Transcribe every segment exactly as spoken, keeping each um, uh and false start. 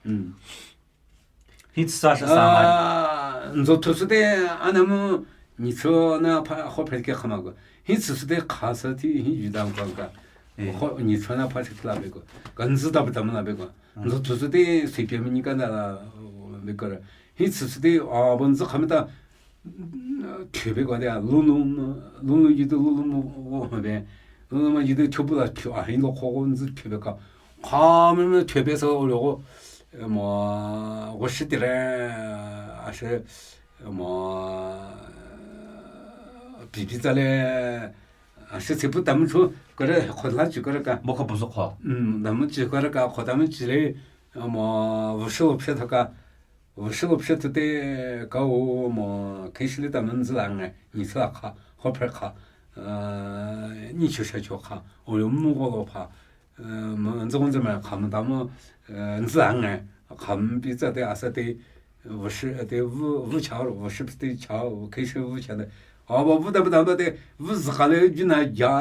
Hi tsü sa sha sa ma. Nzothusu te anam nyichonü pha ho phe ke khama ko. Hi tsüsü te khasa ti hi judang ko ka. Ho nyichonü pha chi la be ko. Ka nzü ta be ta ma la be ko. Nzothusu te si pye mi ni ka na la be ko. Hi tsüsü te a bon zü khama ta Tübe kwa de, lulu, lulu yide lulu mo wo be. Lulu mo yide tübu la tü a hin lo ko nzi tübe ka. Ka me me tübe sa o lo ko. Mo wo shi dire, a shi, mo, pi pi za le, a shi si pu dam chu, ko re, ko la chu ko re ka. Mo ko bu so ko. Mm, dam chu ko re ka, ko dam chu le, mo, wo shi lo phe ta ka. Vüshilo pshetü te ka o mo kheshi le ta menzila nge, nyi sila kha, ho phe kha, nyi cho sha cho kha, o yo mu go lo pha, mo nzi nzi me kha mo ta mo, nzila nge, kha mpi tsa te asa te, vüshi te vü, vü cha ro, vüshi te cha, kheshi vü cha te, a ba vü ta ba ta ba te, vü zaka le juna ja,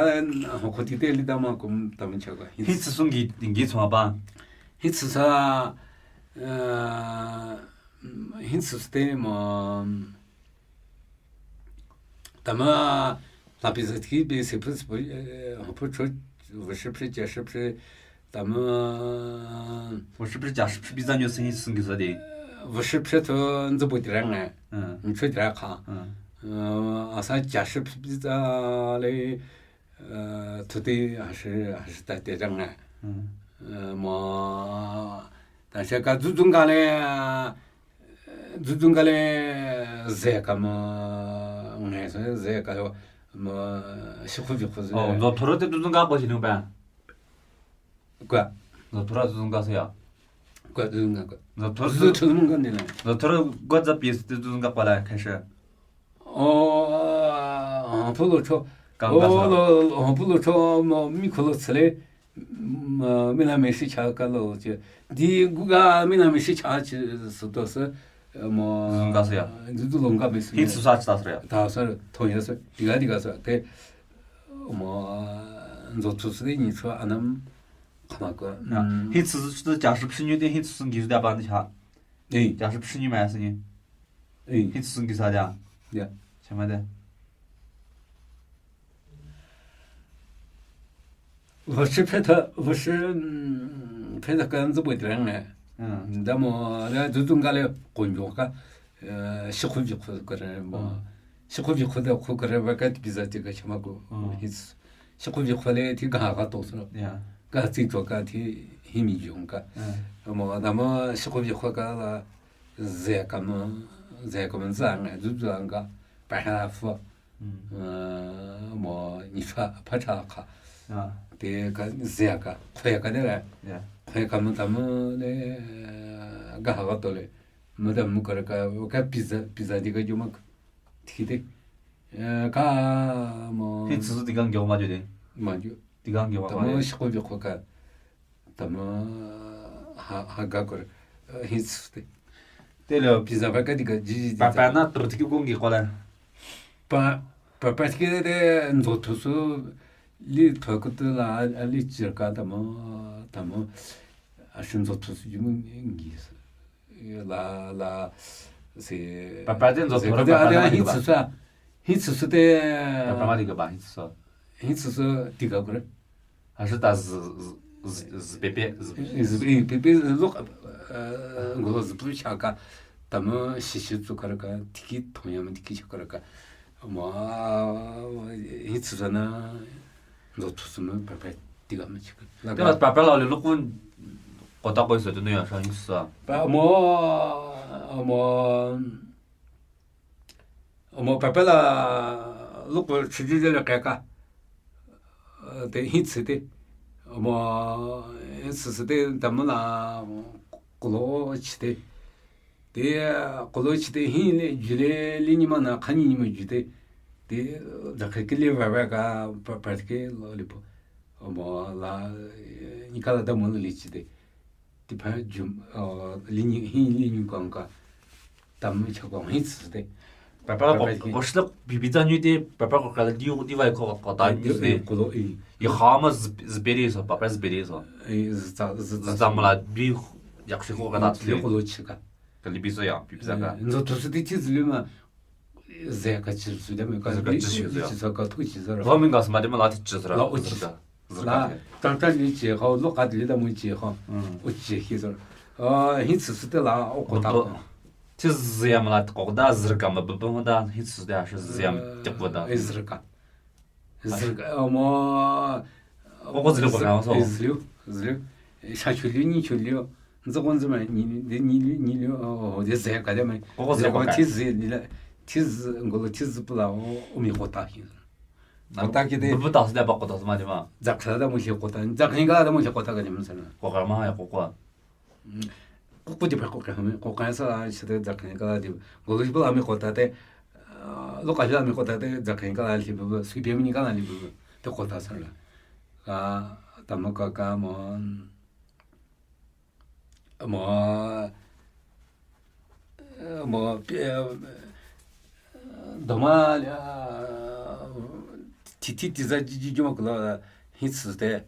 ho ko ti te li ta ma kum ta mo cha ga. Hi tsü sung gi, gi chwa ba. Hi tsü sa, Hi tsü te ma, ta ma, la pi zat ki be se phu, phu cho, vüshi phe, ja shi phe, ta ma, vüshi phe, ja shi phe, bi za nyo se hi tsü ngi za de. Vüshi phe to nzi bu di rang e. Ncho di ra kha. Asa ja shi phe, bi za le, Tuti hashi, hashi ta te jang ne. Ma, ta she ka zuzung ka le, zuzung ka le, ze ka ma, nge se, ze ka lo, ma, shi khu ji khu ze. Oh, zo thoro te zuzung ka ko shi nung pa. Kwa. Zo thoro zuzung ka se ya. Kwa zuzung ka kwa. Zo thoro zuzung ka ni le. Zo thoro kwa za pi te zuzung ka kwa la, ka she. Ɔ, ɔ, pu lo cho. Ka, o, ka sa. Lo, ɔ, pu lo cho, mo, mi khu lo tsile, mo, mi na me shi cha ka lo che. Di gu ga mi na me shi cha chi su to se, mo, zung ka se ya. Zu zu long ka me su. Hi tsu sa chi ta se ya. Ta se, to ya se. Di ga, di ga se. Te, mo, zo tsu se ni cho anam, kama ko. Ya. Mm. Hi tsu, tsu, ja shi phi nyu de, hi tsu ngi da ban cha. Ei. Ja shi phi nyu ma se ni. Ei. Hi tsung ki sa ja. Ya. Chama de. Vüshi phe ta, vüshi, mm, phe ta kan zu bu drang ne. Hmm. Da mo, da zu zung ka le kon jo ka, eh, shi khu ji khu ka re mo. Hmm. Shi khu ji khu da khu ka re ba ka ti za ti ka chama ko. Hmm. Hi tsu. Shi khu ji khu le ti ga ga to so. Ya. Ka ti to ka ti hi mi jong ka. Hmm. Mo, da mo shi khu ji khu ka la, Ze ka mo, ze ka mo zang, zu zang ka, pa ha fu. Mm. Eh, mo, ni fa, pa cha ka. Ah. Te ka, ze ka, khwe ka de la. Ya. Khwe ka mo ta mo le, ga ha ga to le. Mo ta mo ka ka, ka pizza, pizza di ka ju ma. Ti de. Eh, ka mo. Hi tsu di ka ngyo ma ju de. Ma ju. Di ka ngyo ma. Ta mo shi khu bi khu ka. Tamo ha, ha ga kor, eh, hi tsu te. Te lo pizza ba ka di ga ji ji. Papa na tur tiki gongi kola. Pa, papa tiki de nzo tusu li to kutu la, a li chir ka tamo, tamo, a shin nzo tusu ji mu ngi. La, la, se. Papa de nzo toro papa na hi tsu sa. Hi tsu su te. Papa ma di ga ba hi tsu sa. Hi tsu su di ga kor. 还是打字，字，字，字别别，字别别。字别别，字别别，字别别，呃，我说字不下嘎，咱们学习做个那个，提起同样的提起个那个，嘛，一次说呢，我出什么白白，这个没去过。那个，对吧？白白老的，如果，我大概是真的要上一次啊。白，我，我， Omo papa la lukpu chiji jele keka. Te hi tsi te. Omo hi tsi tsi te tamala kulo chi te. Te kulo chi te hi le jule li nyima na khani nyima ju te. Te da keke le va va ka papa ke lo lipo. Omo la ni kala da mo le chi te. Tipa jum, uh, linyi, hi linyi kong ka. Tam cha kong hi tsi te. Papa ko, ko shla bibi za nyu te, papa ko kala diu, di vai ko, ko ta nyu te. Ko lo i. I ha ma zberi so, papa zberi so. I za, za, za. Za mala bi, Yakshi ko ka ta le ko lo chi ka. Ka li bi so ya, bi sa ka. Nzo to su ti chi zulu ma. Ze ka chi su de me ka. Ze ka chi su de. Chi sa ka tu chi sa ra. Lo mi ga sma de ma la ti chi sa ra. La o chi. Zirga. La, tang tang ni chi ho, lo ka li da mo chi ho. O chi hi sa ra. Hin su su de la o ko ta. Ti zi ya ma la ko da zirga ma bu bu da hin su de a shi zi ya ma ti ko da. Zirga. Zirga, mo. Ko ko zirga ko na so. Zirga, zirga. Sha chu liu, ni chu liu. Nzi ko nzi ma, ni, ni, ni liu, ni liu, o, de zirga de ma. Ko ko zirga ko ti zi, ni la, ti zi, ngo lo ti zi pu la, o, o mi ko ta hi. Ko ta ki de. Bu ta zi de ba ko ta zi ma de ma. Zak sa da mo li ko ta, zak ni ga da mo li ko ta ka de ma sa na. Ko ka ma ya ko ko. Ko ko de ba ko ka ma, ko ka sa la, chi de zak ni ga de. Ngo lo bu la mi ko ta de. Lo ka la mi ko ta de, zak ni ga la li bu, sui pe mi ni ga la li bu. De ko ta sa la. Ka, ta mo ka ka mo. Mo, mo, doma, ti, ti, ti za ji, ji, ji mo kula, hin su de.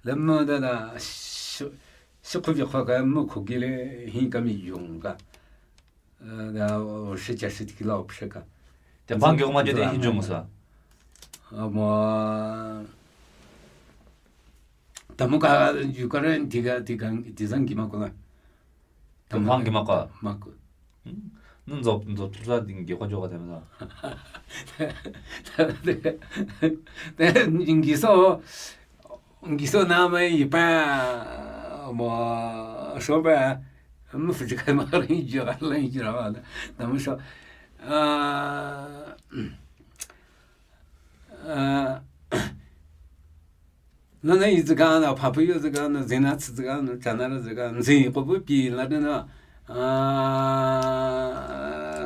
Le mo da da, shi, shi ku ji kwa ka, mo ku gi le, hin ka mi yung ka. Da, shi ja shi ti ki la, shi ka. Te bang gi ma ji de hin yung sa. Mo, Tamuka, yu ka ren, tiga, tiga, tizang gima kula. Tamuka gima ka. Maku. Nun zop, nun zop, tuza dingi kwa joka tema. Dingi so, dingi so na mai ipa, mo, so ba, mo fuji kai ma ren, joka ren, joka. Tamu so. Ah, ah, Nana i zika na, papa yo zika na, zina tsi zika na, chanara zika, nzi ko bu pi la de na, ah,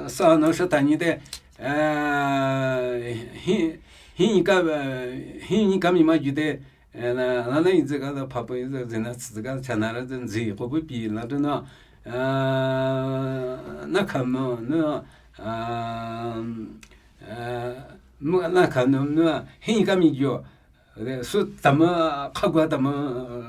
sa no sha tani de, ah, hi, hi ni ka, hi ni ka mi ma ju de, eh, na, nana i zika na, papa yo zika, zina tsi zika, chanara zika, nzi ko bu pi la de na, ah, na ka mo, na, ah, ah, mo, na ka no, na, hi ni ka mi ju, Su tama, khagwa tama,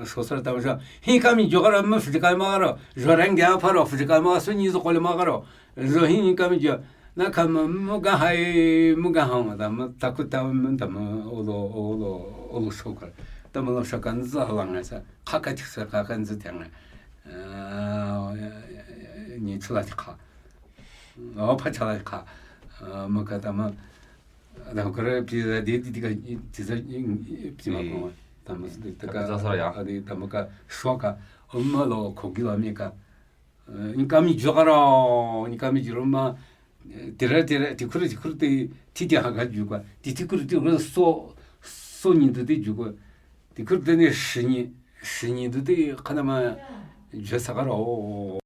sosar tama sha. Hi kami jogara ma fujikal magaro. Jorang gya pharo fujikal ma su ni zo kole magaro. Zo hi kami jo. Na kama muga hai, muga hang tama, taku tama, tama, olo, olo, olo sokar. Tama lo shakan za lang sa. Kaka tiksa, kaka nzi tiang. Ah, ni chula tikha. Oh, pa chala tikha. Ah, maka tama. Dam kare pizza di, di, di ka, pizza, pizza ma ko. Tama, taka, pizza sa ya. Adi tama ka, shwa ka, o ma lo, kogi lo mi ka. Eh, ni kami jogaro, ni kami jiro ma, eh, tira, tira, tikuru, tikuru ti, ti ti ha ka ju ka. Ti, tikuru, tikuru so, so ni du ti ju ka. Tikuru ti ni shi ni, shi ni du ti, kana ma, ju sa ka ro.